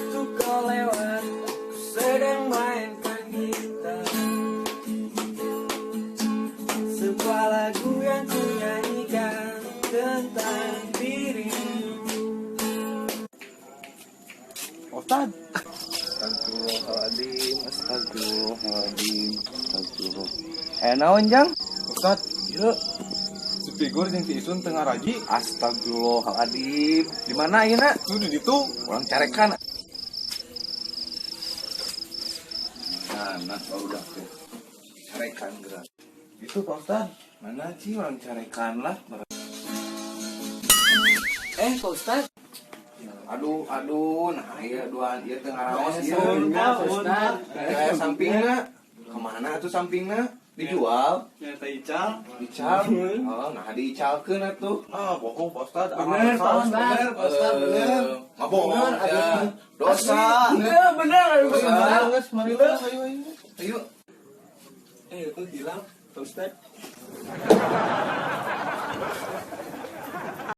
Waktu kau lewat, aku sedang mainkan gitar. Sebuah lagu yang ku nyanyikan tentang dirimu. Ustad. Astagfirullahaladzim, astagfirullahaladzim, astagfirullah. Eh, naon, Jang? Ustad, Yuk. Si Figur jeung si Isun tengah raji. Astagfirullahaladzim. Di mana ieu, nak? Tuh di ditu. Urang carekan. Nah, udah tuh. Carekan gerak. Itu Pak Ustad. Mana sih urang carekan lah. Eh, Pak Ustad. Aduh, aduh, nah iya duaan ieu teu ngaraos ieu. Pak Ustad. Kayak sampingna. Kemana tuh sampingna? Dijual? Nyata Ical. Ical. Oh, nah diicalkeun atuh. Ah, bohong Pak Ustad. Bener, Pak Ustad. Bener, Pak Ustad, bener. Ngabohong Bener, ya. aduh. Dosa. Bener, bener, Dosa. bener. Geus, mari lah, ayo ayo. Ayo. Eh, itu hilang, Pak Ustad.